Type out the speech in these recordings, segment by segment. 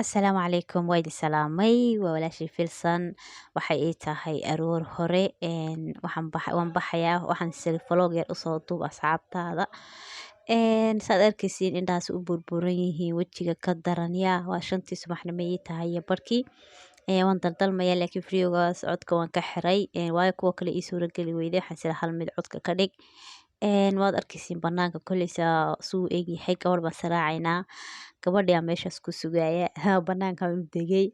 Asalaamu calaykum, waa idin salaamay. Waa walaashii Filsan. Waxay ii tahay aroor hore. Waxaan waan baxayaa. Waxaan siri vlog yar usoo duub asxaabtaada. Saad arkaysiin, indhahaas u burburan yihiin, wejiga ka daran. Yaa waa 5tii subaxnimo ii tahay iyo barkii. Waan daldalmaya, laakiin videogaas codka waan ka xiray, waayo kuwa kale ii suurageli weyday. Waxaan sira hal mid codka ka dhig. Waad arkaysiin banaanka koleysa suu egyahay. Gabadh baan saraacaynaa, gabadhi aa meeshaas ku sugaya, banaanka u degay.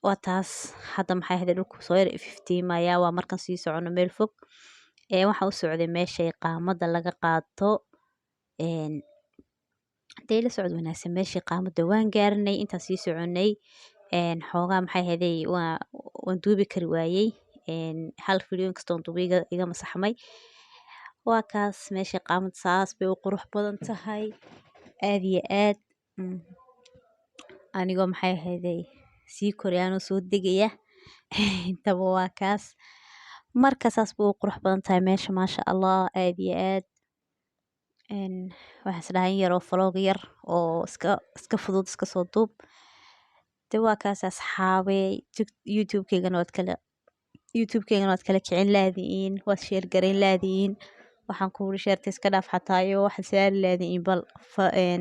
Waa taas. Hadda maxay ahayd, dhulku soo yar iftiimaya. Waa markaan sii socono meel fog. Waxaan u socday meesha qaamada laga qaato. Dee la socod wanaagsan. Meeshii qaamada waan gaarnay. Intaan sii soconay xoogaa, maxay ahaydey, waan duubi kari waayey. Hal video inkastoon duubay iga masaxmay. Waa kaas meeshii qaamada, saas bay u qurux badan tahay, aad iyo aad. Anigoo, maxay ahaydey, sii korayaanoo soo degaya intaba, waa kaas. Marka saas bay u qurux badan tahay meesha, maasha Allah, aad iyo aad. Waxaan isdhahay in yaroo vlog yar oo iska fudud iska soo duub. De waa kaas, asxaabey. YouTube-keygana waad kala kicin laadiin, waad share garayn laadiin. Waxaan ku uri share-ta iska dhaaf xataa, iyo waxaad saari laadiin bal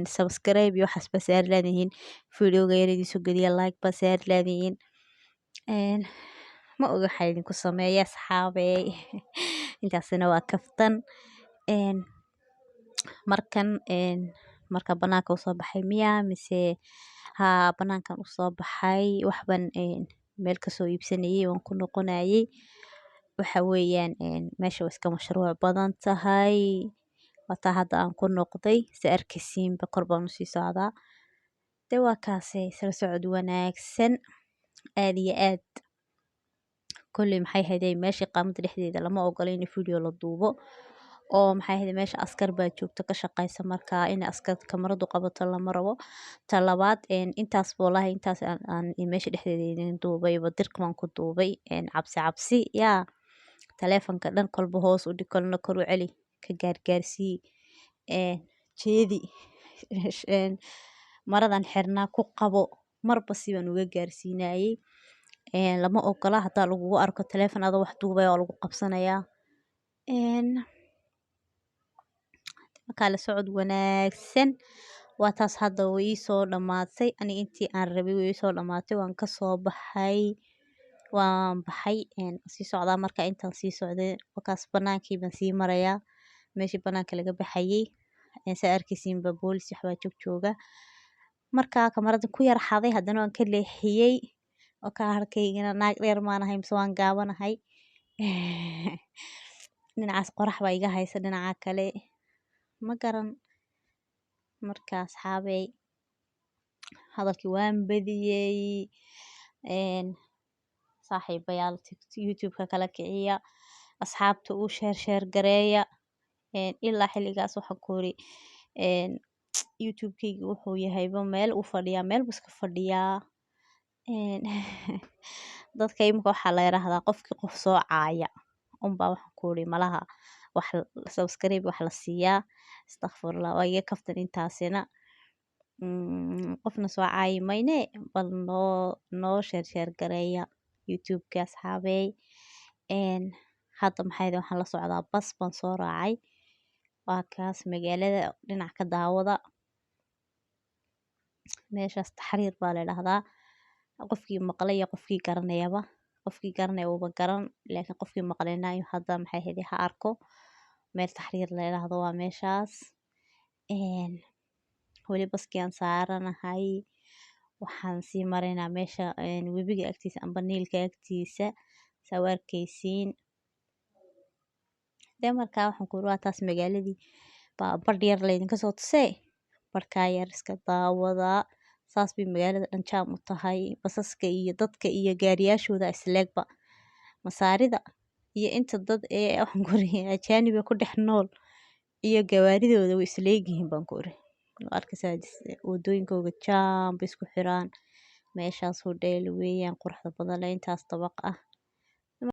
subscribe iyo waxaas ba saari laadiin. Videoga yar idin soo geliya, like ba saari laadiin. Ma oga waxaa idinku sameeya, asxaabey. Intaasina waa kaftan. Markan marka banaanka usoo baxay miya mise haa, banaankan usoo baxay, waxban meel kasoo iibsanayay, waan ku noqonayay. Waxa weeyaan, meesha way iska mashruuc badan tahay. Wataa hadda aan ku noqday, si arkaysiinba kor baan usii socdaa. De waa kaase, isla socod wanaagsan, aad iyo aad. Kolley, maxay hayday, meesha qaamada dhexdeeda lama ogola in video la duubo, oo maxay hayday, meesha askar baa joogto ka shaqeysa. Markaa in askar kamaradu qabato lama rabo. Ta labaad, intaas wallahi intaas aan meesha dhexdeeda idin duubay, dirka baan ku duubay. Cabsi cabsi yaa taleefanka dhan kolba hoos u dhig, kolna kor u celi, ka gaargaarsii, jeedi, maradan xirnaa ku qabo, marba si baan uga gaarsiinayay. Lama ogola. Hadaa lagugu arko taleefan adoo wax duubaya, waa lagu qabsanayaa. Markaa la socod wanaagsan. Waa taas, hadda way ii soo dhamaatay. Aniga intii aan rabay way ii soo dhamaatay, waan kasoo baxay, waan baxay, sii socdaa. Marka intaan sii socday, wakaas banaankii baan sii marayaa, meeshii banaanka laga baxayay. Saa arkaysiinba boolis waxbaa joog jooga. Marka kamarada ku yar xaday, haddana waan ka leexiyey. Oo ka harkaygana naag dheer maan ahay mise waan gaabanahay? Dhinacaas qorax baa iga haysa, dhinaca kale ma garan. Marka asxaabey, hadalkii waan badiyey. Saaxiibayaal, YouTube-ka kala kiciya, asxaabta u share gareeya. Ilaa xilligaas waxaan ku uri YouTube-kayga wuxuu yahayba meel uu fadhiyaa, meel buu iska fadhiyaa. Dadka imika waxaa la yiraahdaa qofkii qof soo caaya unbaa, waxaan ku uri, malaha wax subscribe wax la siiyaa. Astaqfirullah, waa iga kaftan intaasina. Qofna soo caayi mayne, bal noo share gareeya YouTube-ka, asxaabey. Hadda maxay, waxaan la socdaa bas baan soo raacay. Waa kaas magaalada dhinac ka daawada. Meeshaas Taxriir baa la dhahdaa. Qofkii maqlay iyo qofkii garanayaba, qofkii garanaya wuuba garan, laakiin qofkii maqlayna hadda, maxay ahayd, ha arko meel Taxriir la yiraahdo, waa meeshaas. Weli baskii aan saaranahay. Waxaan sii maraynaa meesha webiga agtiisa amba Niilka agtiisa, saa u arkaysiin. Dee markaa waxaan ku uri waa taas magaaladii baa badh yar laydinka soo tusee, barkaa yar iska daawada. Saas bay magaalada dhan jaam u tahay. Basaska iyo dadka iyo gaariyaashooda isleegba. Masaarida iyo inta dad ee, waxaan ku uri, ajaaniba ku dhex nool iyo gawaaridooda way isleegyihiin baan ku uri. Waa arkaysaa wadooyinkooga jaam bay isku xiraan. Meeshaas hodheel weeyaan, quruxda badan leh, intaas dabaq ah.